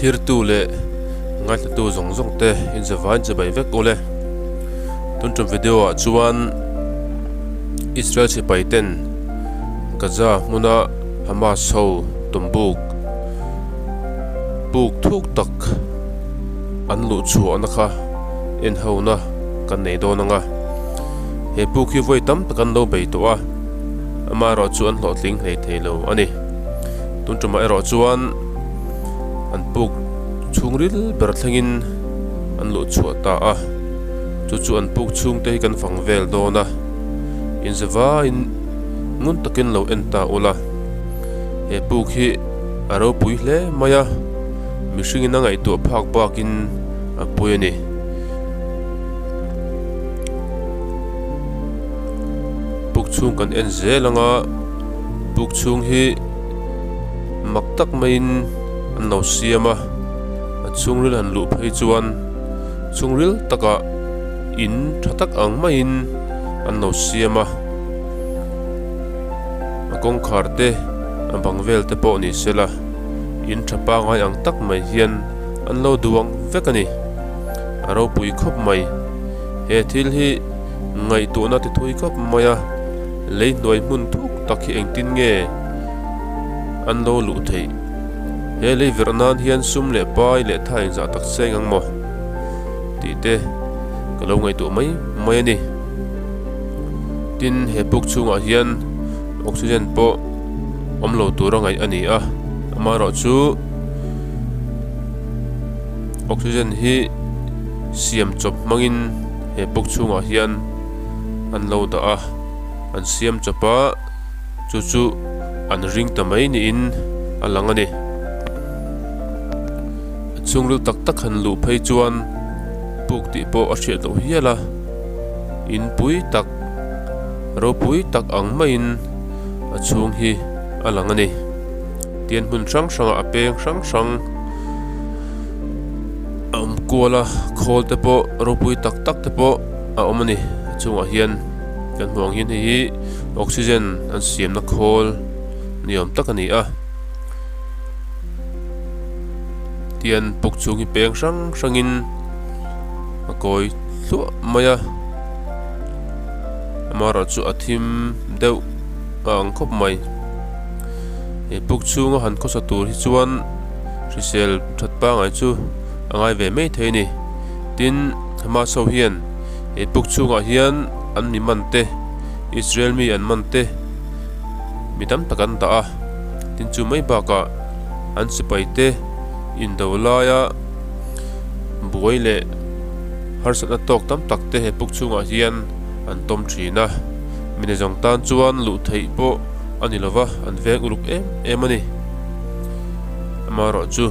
Thlirtu leh ngaithlatu zawng zawng te in zavain chibai vek ule. Tun tum video ah chuan Israel sipai ten Gaza hmuna Hamas ho tumbuk puk thuk tak an luh chhuahna kha en hona kan nei dawn ang a. He puk hi vawi tam tak an lo bei tawh a, amaherawhchu an hlawhtling hlei thei lo a ni. Tun tumah erawh chuan an puk chhungril ber thlengin an luh chhuah ta a, chu chu an puk chhung te hi kan fang vel dawn a, inzavaiin ngun takin lo en ta ula, he puk hi a ropui hle mai a, mihringin a ngaihtuah phak bakin a pui a ni. Puk chhung kan en zel ang a, puk chhung hi mak tak maiin an lo siam a, a chhungril han luh phei chuan chhungril takah in tha tak ang maiin an lo siam a, a kawngkhar te a bang vel te pawh ni sela in tha pangai ang tak mai hian an lo duang vek a ni a ropui khawp mai he thil hi ngaihtuahna ti thui khawp mai a lei hnuai hmun thuk tak hi engtin nge an lo luh theih he lei verh nan hian sum leh pai leh tha engzah tak seng ang maw tih te ka lo ngaihtuah mai mai a ni tin he puk chhungah hian oxygen pawh awm lo tur a ngaih a ni a amaherawhchu oxygen hi siam chawp hmangin he puk chhungah hian an lo dah a an siam chawp a. Chu chu an ring ta mai niin a lang a ni. A chhungril tak tak han luh phei chuan puk tih pawh a hriat loh hial a, in pui tak, ropui tak ang maiin a chhung hi a lang a ni. Tian hmun hrang hrangah a peng hrang hrang a awm kual a, khawl te pawh ropui tak tak te pawh a awm a ni a chhungah hian. Kan hmuh ang hian hei hi oxygen an siamna khawl ni awm tak a ni a tian puk chhung hi peng hrang hrangin a kawi thluah mai a amaherawhchu a thim deuh a ang khawp mai he puk chhunga han khawsa tur hi chuan hrisel that pangai chu a ngai ve mai thei a ni tin Hamas ho hian he puk chhungah hian an mi man te Israel mi an man te mi tam tak an dah a tin chu mai bakah an sipai te indo laia buai leh harsatna tawk tam tak te he puk chhungah hian an tawm thin a mi zawng tan chuan luh theih pawh a ni lova an veng uluk em em a ni amaherawhchu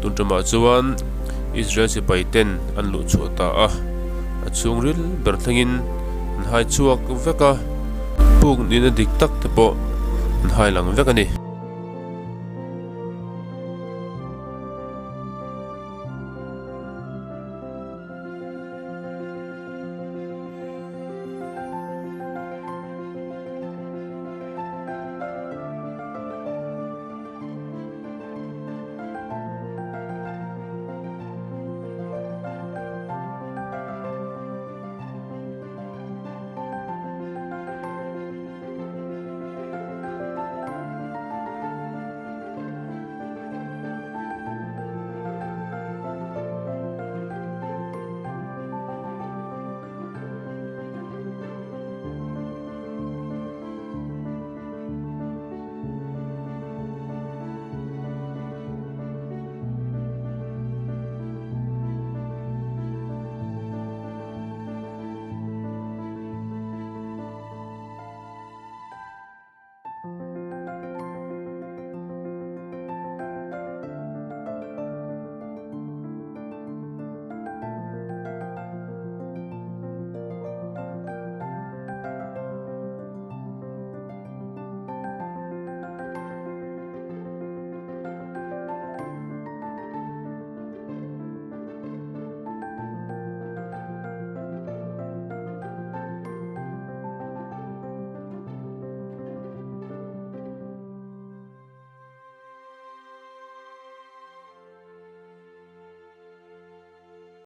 tun tumah chuan Israel sipai ten an luh chhuah ta a. A chhungril ber thlengin an hai chhuak vek a, puk nihna dik tak te pawh an hai lang vek a ni.